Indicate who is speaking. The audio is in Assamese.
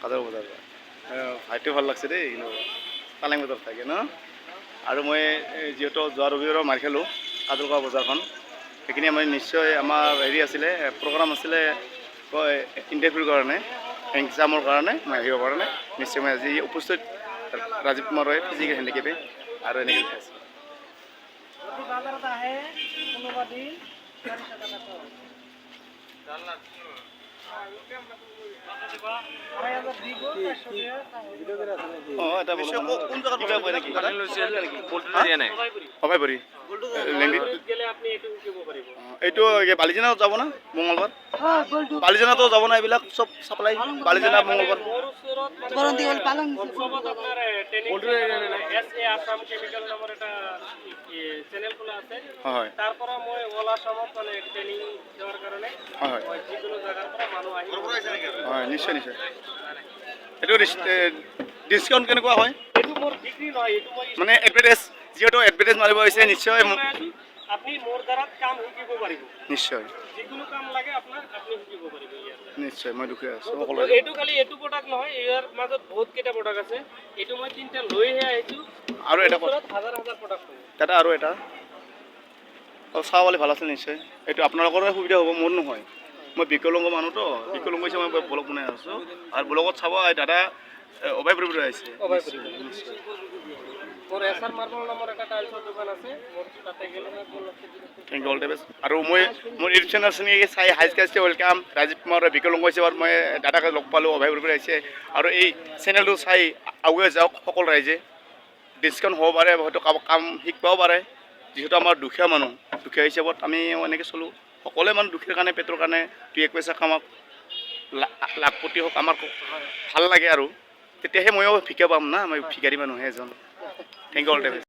Speaker 1: কাজল বজাৰ। ভাইটো ভাল লাগছে দেই। কিন্তু পালেং বজাৰ থাকে ন। আৰু মই এই যিহেতু যোৱা ৰবিবাৰৰ মাৰ খেলোঁ কাজলগাঁও বজাৰখন, সেইখিনি আমি নিশ্চয় আমাৰ হেৰি আছিলে, প্ৰগ্ৰাম আছিলে কয় ইণ্টাৰভিউৰ কাৰণে, এক্সামৰ কাৰণে মই আহিব পৰা নাই। নিশ্চয় মই আজি উপস্থিত ৰাজীৱ কুমাৰ ৰয়, ফিজিকেল হেণ্ডিকেপে আৰু এনেকৈ লিখা আছে।
Speaker 2: যদি বাজাৰত আহে কোনোবা দিন, 400 টকা কম। 2500 দিব, 400 টকা।
Speaker 1: অঁ, এটা কোন জেগাত কিবা কয় নেকি?
Speaker 3: দিয়া নাই।
Speaker 1: অভয়পুৰী লেংগুৱেজ।
Speaker 2: গেলে আপুনি এইটো শিকিব পাৰিব।
Speaker 1: এইটো এই বালিজানত যাব না মঙলবাৰ? বালিজানতো যাব না? এইবিলাক চব চাপ্লাই বালিজানা মঙলবাৰ।
Speaker 2: মোৰ ওচৰত মানে চবত আপোনাৰ ট্ৰেইনিং, এছ এ আছাম কেমিকেল নামৰ এটা চেনেল খোলা আছে।
Speaker 1: হয় হয়
Speaker 2: তাৰ পৰা মই অল আছামত মানে ট্ৰেইনিং দিয়াৰ কাৰণে
Speaker 1: হয় হয়
Speaker 2: মই যিকোনো জেগাৰ পৰা মানুহ আহি
Speaker 1: হয়, নিশ্চয় নিশ্চয়। এইটো ডিছকাউণ্ট কেনেকুৱা হয়?
Speaker 2: এইটো মোৰ বিক্ৰী নহয়, এইটো মই
Speaker 1: মানে এডভাৰটাইজ, যিহেতু এডভাৰটাইজ মাৰিব হৈছে নিশ্চয়।
Speaker 2: বনাই আছো। আপুনি মোৰ দ্বাৰা কাম শিকিব পাৰিব।
Speaker 1: নিশ্চয়।
Speaker 2: যিকোনো কাম লাগে আপোনাক, আপুনি শিকিব পাৰিব ইয়াতে।
Speaker 1: নিশ্চয়, মই দুখীয়া আছোঁ
Speaker 2: তো
Speaker 1: সকলোৱে।
Speaker 2: এইটো খালি এইটো প্ৰডাক্ট নহয়, ইয়াৰ মাজত বহুত কেইটা প্ৰডাক্ট আছে। এইটো মই তিনিটা লৈহে আহিছোঁ।
Speaker 1: আৰু এটা কথা।
Speaker 2: ওচৰত হাজাৰ হাজাৰ প্ৰডাক্ট হ'ব।
Speaker 1: দাদা, আৰু এটা অঁ চাব পালে ভাল আছিল। নিশ্চয় এইটো আপোনালোকৰে সুবিধা হ'ব, মোৰ নহয়। মই বিকলাংগ মানুহতো, বিকলাংগ হিচাপে মই ব্লগ বনাই আছোঁ আৰু ব্লগত চাব। এই দাদা অভয়পুৰীৰ পৰা আহিছে। নিশ্চয়।
Speaker 2: মোৰ এছ আৰ মাৰ্বল নামৰ এটা টাইলছৰ দোকান আছে মোৰ, তাতে গ'লে।
Speaker 1: Thank you, all the best. আৰু মই মোৰ ইউটিউব চেনেল চিনি চাই হাই কাষ্টে welcome. Rajiv Kumar বিকলাংগ হিচাপত মই দাদাক লগ পালোঁ, অভয়পুৰীৰ পৰা আহিছে। আৰু এই চেনেলটো চাই আগুৱাই যাওক সকলো ৰাইজে। ডিছকাউণ্ট হ'ব পাৰে, হয়তো কাম কাম শিকবাও পাৰে। যিহেতু আমাৰ দুখীয়া মানুহ, দুখীয়া হিচাপত আমি এনেকৈ চলোঁ। সকলোৱে মানুহ দুখীয়াৰ কাৰণে, পেটৰ কাৰণে দুই এক পইচা কামাক, লাখপতি হওক, আমাৰ ভাল লাগে। আৰু তেতিয়াহে ময়ো ভিক্ষা পাম না। মই ভিকাৰী মানুহহে এজন। Thank you, all the best.